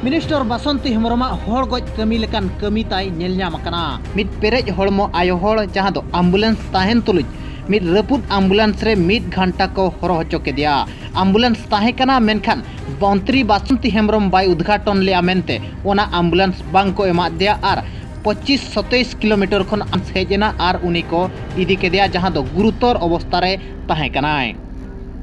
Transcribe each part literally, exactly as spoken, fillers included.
Minister Basanti ᱦᱮᱢᱵᱨᱚᱢᱟᱜ ᱦᱚᱲ ᱜᱚᱡ ᱠᱟᱹᱢᱤ ᱞᱮᱠᱟᱱ ᱠᱟᱹᱢᱤ ᱛᱟᱭ ᱧᱮᱞ ᱧᱟᱢ ᱟᱠᱟᱱᱟ᱾ ᱢᱤᱫ ᱯᱮᱨᱮᱡ ᱦᱚᱲᱢᱚ ᱟᱭᱳ ᱦᱚᱲ, ᱡᱟᱦᱟᱸ ᱫᱚ ᱟᱢᱵᱩᱞᱮᱱᱥ ᱛᱟᱦᱮᱱ ᱛᱩᱞᱩᱡ ᱢᱤᱫ ᱨᱟᱹᱯᱩᱫ ᱟᱢᱵᱩᱞᱮᱱᱥ ᱨᱮ ᱢᱤᱫ ᱜᱷᱟᱱᱴᱟ ᱠᱚ ᱦᱚᱨᱚ ᱦᱚᱪᱚ ᱠᱮᱫᱮᱭᱟ᱾ ᱟᱢᱵᱩᱞᱮᱱᱥ ᱛᱟᱦᱮᱸ ᱠᱟᱱᱟ, ᱢᱮᱱᱠᱷᱟᱱ ᱢᱚᱱᱛᱨᱤ ᱵᱟᱥᱚᱱᱛᱤ ᱦᱮᱢᱵᱨᱚᱢ ᱵᱟᱭ ᱩᱫᱽᱜᱷᱟᱴᱚᱱ ᱞᱮᱫᱼᱟ ᱢᱮᱱᱛᱮ ᱚᱱᱟ ᱟᱢᱵᱩᱞᱮᱱᱥ ᱵᱟᱝ ᱠᱚ ᱮᱢᱟᱫ ᱫᱮᱭᱟ ᱟᱨ ᱯᱚᱸᱪᱤᱥ ᱥᱟᱛᱟᱭᱤᱥ ᱠᱤᱞᱳᱢᱤᱴᱟᱨ ᱠᱷᱚᱱ ᱟᱢᱵᱩᱞᱮᱱᱥ ᱦᱮᱡ ᱮᱱᱟ ᱟᱨ ᱩᱱᱤ ᱠᱚ ᱤᱫᱤ ᱠᱮᱫᱮᱭᱟ, ᱡᱟᱦᱟᱸ ᱫᱚ ᱜᱩᱨᱩᱛᱚᱨ ᱚᱵᱚᱥᱛᱟ ᱨᱮ ᱛᱟᱦᱮᱸ ᱠᱟᱱᱟᱭ᱾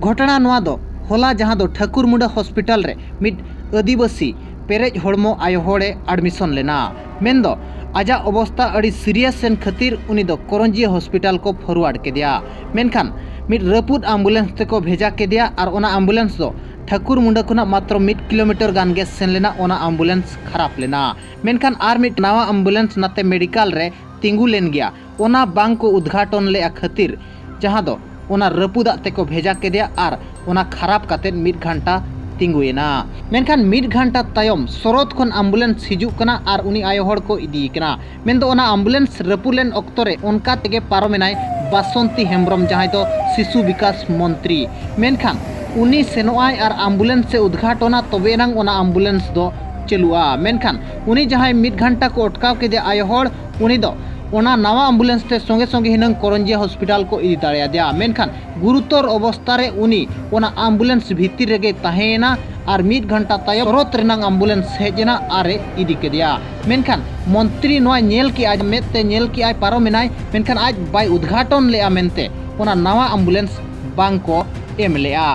ᱜᱷᱚᱴᱚᱱᱟ ᱱᱚᱣᱟ ᱫᱚ ᱦᱚᱞᱟ, ᱡᱟᱦᱟᱸ ᱫᱚ ᱴᱷᱟᱹᱠᱩᱨᱢᱩᱸᱰᱟᱹ ᱦᱚᱥᱯᱤᱴᱟᱞ ᱨᱮ ᱢᱤᱫ ᱟᱹᱫᱤᱵᱟᱹᱥᱤ ᱯᱮᱨᱮᱡ ᱦᱚᱲᱢᱚ ᱟᱭᱳ ᱦᱚᱲᱮ ᱟᱰᱢᱤᱥᱚᱱ ᱞᱮᱱᱟ᱾ ᱢᱮᱱᱫᱚ ᱟᱡᱟᱜ ᱚᱵᱚᱥᱛᱟ ᱟᱹᱰᱤ ᱥᱤᱨᱤᱭᱟᱥ ᱮᱱ ᱠᱷᱟᱹᱛᱤᱨ ᱩᱱᱤ ᱫᱚ ᱠᱚᱨᱚᱧᱡᱤᱭᱟᱹ ᱦᱚᱥᱯᱤᱴᱟᱞ ᱠᱚ ᱯᱷᱚᱨᱣᱟᱨᱰ ᱠᱮᱫᱮᱭᱟ᱾ ᱢᱮᱱᱠᱷᱟᱱ ᱢᱤᱫ ᱨᱟᱹᱯᱩᱫ ᱟᱢᱵᱩᱞᱮᱱᱥ ᱛᱮᱠᱚ ᱵᱷᱮᱡᱟ ᱠᱮᱫᱮᱭᱟ ᱟᱨ ᱚᱱᱟ ᱟᱢᱵᱩᱞᱮᱱᱥ ᱫᱚ ᱴᱷᱟᱹᱠᱩᱨᱢᱩᱸᱰᱟᱹ ᱠᱷᱚᱱᱟᱜ ᱢᱟᱛᱨᱚ ᱢᱤᱫ ᱠᱤᱞᱳᱢᱤᱴᱟᱨ ᱜᱟᱱ ᱜᱮ ᱥᱮᱱ ᱞᱮᱱᱟ᱾ ᱚᱱᱟ ᱟᱢᱵᱩᱞᱮᱱᱥ ᱠᱷᱟᱨᱟᱯ ᱞᱮᱱᱟ᱾ ᱢᱮᱱᱠᱷᱟᱱ ᱟᱨ ᱢᱤᱫ ᱱᱟᱣᱟ ᱟᱢᱵᱩᱞᱮᱱᱥ ᱱᱟᱛᱮ ᱢᱮᱰᱤᱠᱟᱞ ᱨᱮ ᱛᱤᱸᱜᱩ ᱞᱮᱱ ᱜᱮᱭᱟ, ᱚᱱᱟ ᱵᱟᱝ ᱠᱚ ᱩᱫᱽᱜᱷᱟᱴᱚᱱ ᱞᱮᱫᱼᱟ ᱠᱷᱟᱹᱛᱤᱨ, ᱡᱟᱦᱟᱸ ᱫᱚ ᱚᱱᱟ ᱨᱟᱹᱯᱩᱫᱟᱜ ᱛᱮᱠᱚ ᱵᱷᱮᱡᱟ ᱠᱮᱫᱮᱭᱟ ᱟᱨ ᱚᱱᱟ ᱠᱷᱟᱨᱟᱯ ᱠᱟᱛᱮᱫ ᱢᱤᱫ ᱜᱷᱟᱱᱴᱟ ᱛᱤᱸᱜᱩᱭᱮᱱᱟ᱾ ᱢᱮᱱᱠᱷᱟᱱ ᱢᱤᱫ ᱜᱷᱟᱱᱴᱟ ᱛᱟᱭᱚᱢ ᱥᱚᱨᱚᱛ ᱠᱷᱚᱱ ᱟᱢᱵᱩᱞᱮᱱᱥ ᱦᱤᱡᱩᱜ ᱠᱟᱱᱟ ᱟᱨ ᱩᱱᱤ ᱟᱭᱳ ᱦᱚᱲ ᱠᱚ ᱤᱫᱤᱭᱮ ᱠᱟᱱᱟ᱾ ᱢᱮᱱᱫᱚ ᱚᱱᱟ ᱟᱢᱵᱩᱞᱮᱱᱥ ᱨᱟᱹᱯᱩᱫ ᱞᱮᱱ ᱚᱠᱛᱚ ᱨᱮ ᱚᱱᱠᱟ ᱛᱮᱜᱮ ᱯᱟᱨᱚᱢᱮᱱᱟᱭ ᱵᱟᱥᱚᱱᱛᱤ ᱦᱮᱢᱵᱨᱚᱢ, ᱡᱟᱦᱟᱸᱭ ᱫᱚ ᱥᱤᱥᱩ ᱵᱤᱠᱟᱥ ᱢᱚᱱᱛᱨᱤ᱾ ᱢᱮᱱᱠᱷᱟᱱ ᱩᱱᱤ ᱥᱮᱱᱚᱜᱼᱟᱭ ᱟᱨ ᱟᱢᱵᱩᱞᱮᱱᱥ ᱮ ᱩᱫᱽᱜᱷᱟᱴᱚᱱᱟ, ᱛᱚᱵᱮ ᱮᱱᱟᱝ ᱚᱱᱟ ᱟᱢᱵᱩᱞᱮᱱᱥ ᱫᱚ ᱪᱟᱹᱞᱩᱜᱼᱟ᱾ ᱢᱮᱱᱠᱷᱟᱱ ᱩᱱᱤ ᱡᱟᱦᱟᱸᱭ ᱢᱤᱫ ᱜᱷᱟᱱᱴᱟ ᱠᱚ ᱚᱴᱠᱟᱣ ᱠᱮᱫᱮ ᱟᱭᱳ ᱦᱚᱲ, ᱩᱱᱤ ᱫᱚ ᱚᱱᱟ ᱱᱟᱣᱟ ᱟᱢᱵᱩᱞᱮᱱᱥ ᱛᱮ ᱥᱚᱸᱜᱮ ᱥᱚᱸᱜᱮ ᱦᱩᱱᱟᱹᱝ ᱠᱚᱨᱚᱧᱡᱤᱭᱟᱹ ᱦᱚᱥᱯᱤᱴᱟᱞ ᱠᱚ ᱤᱫᱤ ᱫᱟᱲᱮᱭᱟᱫᱮᱭᱟ᱾ ᱢᱮᱱᱠᱷᱟᱱ ᱜᱩᱨᱩᱛᱚᱨ ᱚᱵᱚᱥᱛᱟ ᱨᱮ ᱩᱱᱤ ᱚᱱᱟ ᱟᱢᱵᱩᱞᱮᱱᱥ ᱵᱷᱤᱛᱤᱨ ᱨᱮᱜᱮ ᱛᱟᱦᱮᱸᱭᱮᱱᱟ ᱟᱨ ᱢᱤᱫ ᱜᱷᱟᱱᱴᱟ ᱛᱟᱭᱚᱢ ᱥᱚᱨᱚᱛ ᱨᱮᱱᱟᱝ ᱟᱢᱵᱩᱞᱮᱱᱥ ᱦᱮᱡ ᱮᱱᱟ ᱟᱨ ᱮ ᱤᱫᱤ ᱠᱮᱫᱮᱭᱟ᱾ ᱢᱮᱱᱠᱷᱟᱱ ᱢᱚᱱᱛᱨᱤ ᱱᱚᱣᱟ ᱧᱮᱞ ᱠᱮᱜᱼᱟᱭ, ᱢᱮᱫ ᱛᱮ ᱧᱮᱞ ᱠᱮᱜᱼᱟᱭ, ᱯᱟᱨᱚᱢᱮᱱᱟᱭ, ᱢᱮᱱᱠᱷᱟᱱ ᱟᱡ ᱵᱟᱭ ᱩᱫᱽᱜᱷᱟᱴᱚᱱ ᱞᱮᱜᱼᱟ ᱢᱮᱱᱛᱮ ᱚᱱᱟ ᱱᱟᱣᱟ ᱟᱢᱵᱩᱞᱮᱱᱥ ᱵᱟᱝ ᱠᱚ ᱮᱢ ᱞᱮᱜᱼᱟ᱾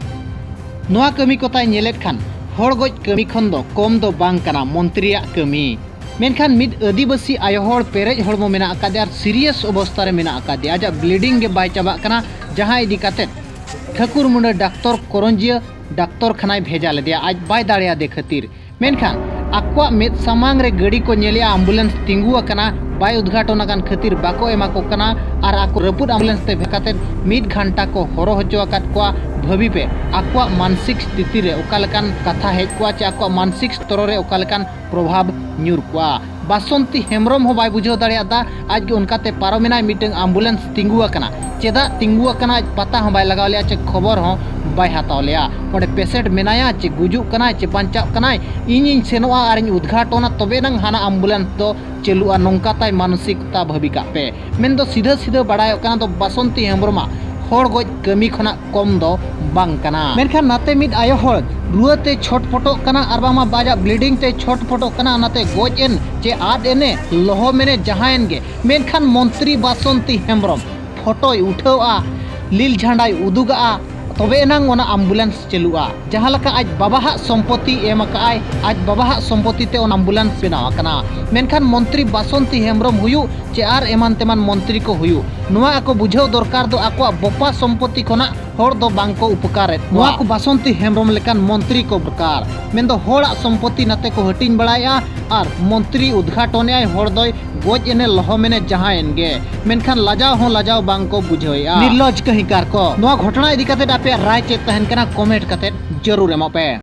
ᱱᱚᱣᱟ ᱠᱟᱹᱢᱤ ᱠᱚ ᱛᱟᱭ ᱧᱮᱞᱮᱫ ᱠᱷᱟᱱ ᱦᱚᱲ ᱜᱚᱡ ᱠᱟᱹᱢᱤ ᱠᱷᱚᱱ ᱫᱚ ᱠᱚᱢ ᱫᱚ ᱵᱟᱝ ᱠᱟᱱᱟ ᱢᱚᱱᱛᱨᱤᱭᱟᱜ ᱠᱟᱹᱢᱤ᱾ ᱢᱮᱱᱠᱷᱟᱱ ᱢᱤᱫ ᱟᱹᱫᱤᱵᱟᱹᱥᱤ ᱟᱭᱳ ᱦᱚᱲ ᱯᱮᱨᱮᱡ ᱦᱚᱲᱢᱚ ᱢᱮᱱᱟᱜ ᱟᱠᱟᱫᱮᱭᱟ ᱟᱨ ᱥᱤᱨᱤᱭᱟᱥ ᱚᱵᱚᱥᱛᱟ ᱨᱮ ᱢᱮᱱᱟᱜ ᱟᱠᱟᱫᱮᱭᱟ, ᱟᱡᱟᱜ ᱵᱞᱤᱰᱤᱝ ᱜᱮ ᱵᱟᱭ ᱪᱟᱵᱟᱜ ᱠᱟᱱᱟ, ᱡᱟᱦᱟᱸ ᱤᱫᱤ ᱠᱟᱛᱮᱫ ᱴᱷᱟᱹᱠᱩᱨ ᱢᱩᱸᱰᱟᱹ ᱰᱟᱠᱛᱚᱨ ᱠᱚᱨᱚᱧᱡᱤᱭᱟᱹ ᱰᱟᱠᱛᱚᱨ ᱠᱷᱟᱱᱟᱭ ᱵᱷᱮᱡᱟ ᱞᱮᱫᱮᱭᱟ ᱟᱡ ᱵᱟᱭ ᱫᱟᱲᱮᱭᱟᱫᱮ ᱠᱷᱟᱹᱛᱤᱨ᱾ ᱢᱮᱱᱠᱷᱟᱱ ᱟᱠᱚᱣᱟᱜ ᱢᱮᱫ ᱥᱟᱢᱟᱝ ᱨᱮ ᱜᱟᱹᱰᱤ ᱠᱚ ᱧᱮᱞᱮᱜᱼᱟ, ᱟᱢᱵᱩᱞᱮᱱᱥ ᱛᱤᱸᱜᱩ ᱟᱠᱟᱱᱟ, ᱵᱟᱭ ᱩᱫᱽᱜᱷᱟᱴᱚᱱ ᱟᱠᱟᱱ ᱠᱷᱟᱹᱛᱤᱨ ᱵᱟᱠᱚ ᱮᱢᱟ ᱠᱚ ᱠᱟᱱᱟ ᱟᱨ ᱟᱠᱚ ᱨᱟᱹᱯᱩᱫ ᱟᱢᱵᱩᱞᱮᱱᱥ ᱛᱮ ᱵᱷᱮᱡᱟ ᱠᱟᱛᱮᱫ ᱢᱤᱫ ᱜᱷᱟᱱᱴᱟ ᱠᱚ ᱦᱚᱨᱚ ᱦᱚᱪᱚ ᱟᱠᱟᱫ ᱠᱚᱣᱟ᱾ ᱵᱷᱟᱹᱵᱤ ᱯᱮ, ᱟᱠᱚᱣᱟᱜ ᱢᱟᱱᱥᱤᱠ ᱥᱛᱷᱤᱛᱤ ᱨᱮ ᱚᱠᱟ ᱞᱮᱠᱟᱱ ᱠᱟᱛᱷᱟ ᱦᱮᱡ ᱠᱚᱜᱼᱟ ᱪᱮ ᱟᱠᱚᱣᱟᱜ ᱢᱟᱱᱥᱤᱠ ᱥᱛᱚᱨ ᱨᱮ ᱚᱠᱟ ᱞᱮᱠᱟᱱ ᱯᱨᱚᱵᱷᱟᱵᱽ ᱧᱩᱨ ᱠᱚᱜᱼᱟ᱾ ᱵᱟᱥᱚᱱᱛᱤ ᱦᱮᱢᱵᱨᱚᱢ ᱦᱚᱸ ᱵᱟᱭ ᱵᱩᱡᱷᱟᱹᱣ ᱫᱟᱲᱮᱭᱟᱫᱟ᱾ ᱟᱡ ᱜᱮ ᱚᱱᱠᱟᱛᱮ ᱯᱟᱨᱚᱢᱮᱱᱟᱭ, ᱢᱤᱫᱴᱟᱝ ᱟᱢᱵᱩᱞᱮᱱᱥ ᱛᱤᱸᱜᱩ ᱟᱠᱟᱱᱟ᱾ ᱪᱮᱫᱟᱜ ᱛᱤᱸᱜᱩ ᱟᱠᱟᱱᱟ, ᱟᱡ ᱯᱟᱛᱟ ᱦᱚᱸ ᱵᱟᱭ ᱞᱟᱜᱟᱣ ᱞᱮᱭᱟ, ᱪᱮ ᱠᱷᱚᱵᱚᱨ ᱦᱚᱸ ᱵᱟᱭ ᱦᱟᱛᱟᱣ ᱞᱮᱭᱟ᱾ ᱚᱸᱰᱮ ᱯᱮᱥᱮᱱᱴ ᱢᱮᱱᱟᱭᱟ, ᱪᱮ ᱜᱩᱡᱩᱜ ᱠᱟᱱᱟᱭ, ᱪᱮ ᱵᱟᱧᱪᱟᱜ ᱠᱟᱱᱟᱭ, ᱤᱧᱤᱧ ᱥᱮᱱᱚᱜᱼᱟ ᱟᱨᱤᱧ ᱩᱫᱽᱜᱷᱟᱴᱚᱱᱟ, ᱛᱚᱵᱮ ᱮᱱᱟᱝ ᱦᱟᱱᱟ ᱟᱢᱵᱩᱞᱮᱱᱥ ᱫᱚ ᱪᱟᱹᱞᱩᱜᱼᱟ, ᱱᱚᱝᱠᱟ ᱛᱟᱭ ᱢᱟᱱᱚᱥᱤᱠᱚᱛᱟ ᱵᱷᱟᱹᱵᱤ ᱠᱟᱜ ᱯᱮ᱾ ᱢᱮᱱᱫᱚ ᱥᱤᱫᱷᱟᱹ ᱥᱤᱫᱷᱟᱹ ᱵᱟᱲᱟᱭᱚᱜ ᱠᱟᱱᱟ ᱫᱚ ᱵᱟᱥᱚᱱᱛᱤ ᱦᱮᱢᱵᱨᱚᱢᱟᱜ ᱦᱚᱲ ᱜᱚᱡ ᱠᱟᱹᱢᱤ ᱠᱷᱚᱱᱟᱜ ᱠᱚᱢ ᱫᱚ ᱵᱟᱝ ᱠᱟᱱᱟ᱾ ᱢᱮᱱᱠᱷᱟᱱ ᱱᱟᱛᱮ ᱢᱤᱫ ᱟᱭᱳ ᱦᱚᱲ ᱨᱩᱣᱟᱹ ᱛᱮ ᱪᱷᱚᱴᱯᱚᱴᱚᱜ ᱠᱟᱱᱟ ᱟᱨ ᱵᱟᱝᱢᱟ ᱟᱡᱟᱜ ᱵᱞᱤᱰᱤᱝ ᱛᱮ ᱪᱷᱚᱴᱯᱚᱴᱚᱜ ᱠᱟᱱᱟ, ᱚᱱᱟᱛᱮ ᱜᱚᱡ ᱮᱱ ᱪᱮ ᱟᱫ ᱮᱱᱮ ᱞᱚᱦᱚᱢ ᱮᱱᱮ ᱡᱟᱦᱟᱸᱭᱮᱱ ᱜᱮ, ᱢᱮᱱᱠᱷᱟᱱ ᱢᱚᱱᱛᱨᱤ ᱵᱟᱥᱚᱱᱛᱤ ᱦᱮᱢᱵᱨᱚᱢ ᱯᱷᱳᱴᱳᱭ ᱩᱴᱷᱟᱹᱣᱟ, ᱞᱤᱞ ᱡᱷᱟᱱᱰᱟᱭ ᱩᱫᱩᱜᱟᱜᱼᱟ, ᱛᱚᱵᱮ ᱮᱱᱟᱝ ᱚᱱᱟ ᱟᱢᱵᱩᱞᱮᱱᱥ ᱪᱟᱹᱞᱩᱜᱼᱟ᱾ ᱡᱟᱦᱟᱸ ᱞᱮᱠᱟ ᱟᱡ ᱵᱟᱵᱟᱦᱟᱜ ᱥᱚᱢᱯᱚᱛᱤ ᱮᱢ ᱟᱠᱟᱫᱼᱟᱭ, ᱟᱡ ᱵᱟᱵᱟᱦᱟᱜ ᱥᱚᱢᱯᱚᱛᱤ ᱛᱮ ᱚᱱᱟ ᱟᱢᱵᱩᱞᱮᱱᱥ ᱵᱮᱱᱟᱣ ᱟᱠᱟᱱᱟ᱾ ᱢᱮᱱᱠᱷᱟᱱ ᱢᱚᱱᱛᱨᱤ ᱵᱟᱥᱚᱱᱛᱤ ᱦᱮᱢᱵᱨᱚᱢ ᱦᱩᱭᱩᱜ ᱪᱮ ᱟᱨ ᱮᱢᱟᱱ ᱛᱮᱢᱟᱱ ᱢᱚᱱᱛᱨᱤ ᱠᱚ ᱦᱩᱭᱩᱜ, ᱱᱚᱣᱟ ᱟᱠᱚ ᱵᱩᱡᱷᱟᱹᱣ ᱫᱚᱨᱠᱟᱨ ᱫᱚ ᱟᱠᱚᱣᱟᱜ ᱵᱚᱯᱟ ᱥᱚᱢᱯᱚᱛᱤ ᱠᱷᱚᱱᱟᱜ ᱦᱚᱲ ᱫᱚ ᱵᱟᱝ ᱠᱚ ᱩᱯᱚᱠᱟᱨᱮᱫ ᱠᱚᱣᱟ᱾ ᱱᱚᱣᱟ ᱠᱚ ᱵᱟᱥᱚᱱᱛᱤ ᱦᱮᱢᱵᱨᱚᱢ ᱞᱮᱠᱟᱱ ᱢᱚᱱᱛᱨᱤ ᱠᱚ ᱫᱚᱨᱠᱟᱨ᱾ ᱢᱮᱱᱫᱚ ᱦᱚᱲᱟᱜ ᱥᱚᱢᱯᱚᱛᱤ ᱱᱟᱛᱮ ᱠᱚ ᱦᱟᱹᱴᱤᱧ ᱵᱟᱲᱟᱭᱮᱫᱼᱟ ᱟᱨ ᱢᱚᱱᱛᱨᱤ ᱩᱫᱽᱜᱷᱟᱴᱚᱱᱮᱫᱼᱟᱭ, ᱦᱚᱲ ᱫᱚᱭ ᱜᱚᱡ ᱮᱱᱮ ᱞᱚᱦᱚᱢ ᱮᱱᱮ ᱡᱟᱦᱟᱸᱭᱮᱱ ᱜᱮ, ᱢᱮᱱᱠᱷᱟᱱ ᱞᱟᱡᱟᱣ ᱦᱚᱸ ᱞᱟᱡᱟᱣ ᱵᱟᱝ ᱠᱚ ᱵᱩᱡᱷᱟᱹᱣᱮᱫᱼᱟ᱾ ᱱᱤᱨᱞᱚᱡᱽ ᱠᱟᱹᱦᱤᱠᱟᱨ ᱠᱚ, ᱱᱚᱣᱟ ᱜᱷᱚᱴᱚᱱᱟ ᱤᱫᱤ ᱠᱟᱛᱮ ᱟᱯᱮᱭᱟᱜ ᱨᱟᱭ ᱪᱮᱫ ᱛᱟᱦᱮᱱ ᱠᱟᱱᱟ, ᱠᱚᱢᱮᱱᱴ ᱠᱟᱛᱮ ᱡᱟᱹᱨᱩᱲ ᱮᱢᱚᱜ ᱯᱮ᱾